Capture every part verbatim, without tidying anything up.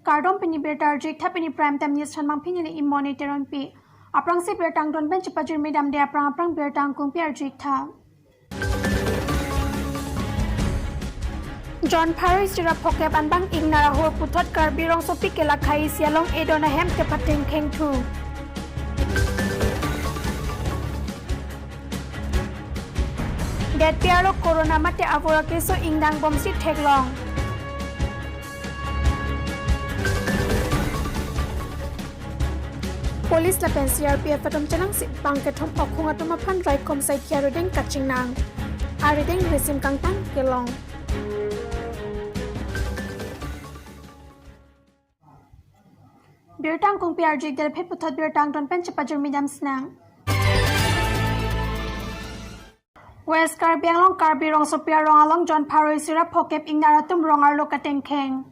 Kardom, pini birta arju-ik tha, pini Prime Time News thanmang pini le Imon Teronpi. Aphrangsi birta angton pen chepajirmi damde aphrang aphrang birta angkungpi arju-ik tha. Jon pharo isi ra phokep anbang ingnar ahor puthot Karbi rongsopi ke lakha isi along edon ahem kepatengkheng thu. Detpi arlo corona mate avur akeso ingdang bomsi theklong. Police lapen C R P F atum chelangsi bang kethom okhung atum aphan raikom saikhi arideng kachingnang. Arideng risim kangtang kelong. Birta angkungpi arju-ik, Delhi puthot birta angton pen chepajirmi damsinang. West Karbi Anglong Karbi rongsopi arong along jon pharo isi ra phokep ingnar atum rong arlo katengkheng.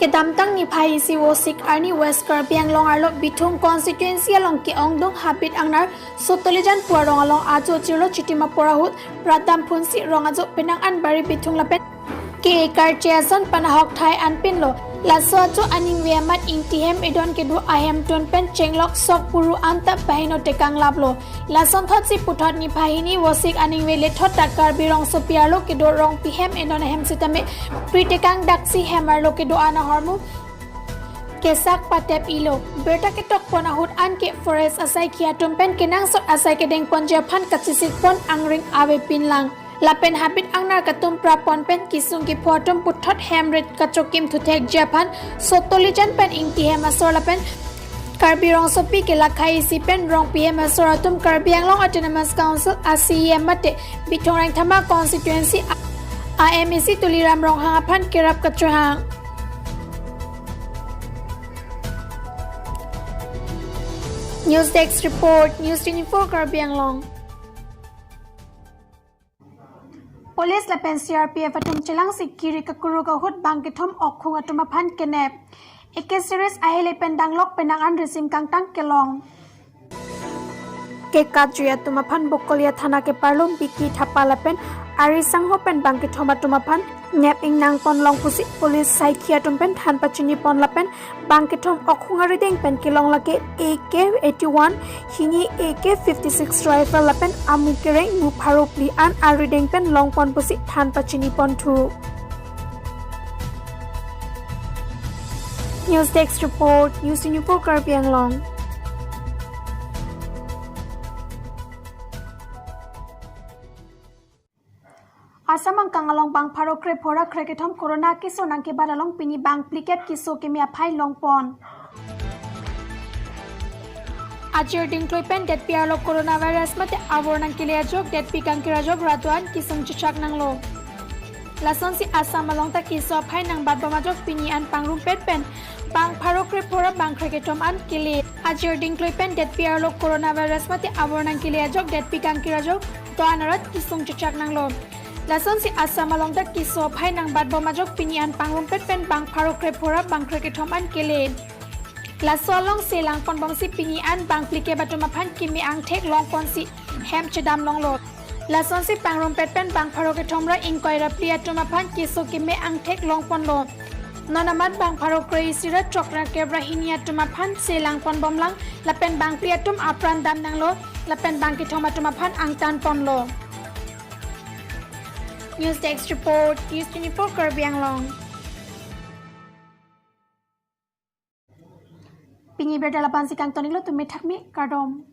Kedamtang niphai isi Vosik arni West Karbi Anglong arlo Bithung constituency along ke-ongdung habit angnar Sotolijan pu arong along ajo chirlo chitim apor ahut rat damphunsi rong ajo penang an bari bithung lapen ke karche ason panahok thai anpinlo. Laso ajo aningve amat ingti hem edon kedo ahemtun pen chenglok sok puru anta baheno tekang laplo. Lasonthotsi puthot niphai hini Vosik aningve lethot ta Karbi rongsopi arlo kedo rongpi hem edon ahem sitame pri tekang daksi hem arlo kedo an ahormu kesak patep-ilo. Birta ketok pon ahut anke forest asaikhi atum pen kenangsot asai kedeng ponji aphan kachisik pon angring avepinlang. Lapen habit angnar katum pra pon pen kisung kipho atum puthot hem rit kachokim thuthekji aphan Sotolijan pen ingti hem asor lapen Karbi rongsopi ke lakha isi pen rongpi hem asor atum Karbi Anglong Autonomous Council a C E M mate Bithung Rengthama constituency a, a M A C Tuliram Ronghang aphan kerap kachohang. News Desk Report, News twenty-four Karbi Anglong. Police lapen C R P F atum chelangsi kiri kakuruk ahut bang kethom okhung atum aphan kenep. Eke series ahele pen danglok penang an risim kangtang kelong. Kekatjui atum aphan Bokolia thana keparlo Biki Thapa lapen ari sangho pen bang kethom atum aphan nep ingnang ponlong pusi police saikhi atum pen than pachini pon lapen bang kethom okhung arideng pen kelong lake A K eighty-one, hini A K fifty-six rifle lapen amu kereng mu pharo phli an arideng pen long pon pusi than pachini pon thu. News Desk Report, News twenty-four Karbi Anglong. Assam angkang along bang pharo krepho ra krekethom corona keso nangkebat along pini bang phlikep keso keme aphai long pon. Ajir dingkloi pen detpi arlo coronavirus mate avur nangkele ajok detpi kangkir ajok rat do-an kesung chechak nanglo. Lasonsi Assam along ta keso aphai nangbat bom ajok pini an pangrumpet pen bang pharo krepho ra bang krekethom an kele. Ajir dingkloi pen detpi arlo coronavirus mate avur nangkele ajok detpi kangkir ajok do-an arat kesung chechak nanglo. Lasonsi Assam along ta keso aphai nangbat bom ajok pini an pangrumpet pen bang pharo krepho ra bang krekethom an kele. Laso along se lang pon bomsi pini an bang phlikep atum aphan keme angthek long ponsi hem chedam longlo. Lasonsi pangrumpet pen bang pharo kethom ra ingkoi ra phli atum aphan keso keme angthek long ponlo. Non amat bang pharo kre isi ra throk ra kep ra hini atum aphan se lang pon bomlang lapen bang phli atum apran dam nanglo lapen bang kethom atum aphan angtan ponlo. News Desk Report, News twenty-four Karbi Anglong. Pini birta la-ansi kangton-iklo, tumi thakmi kardom.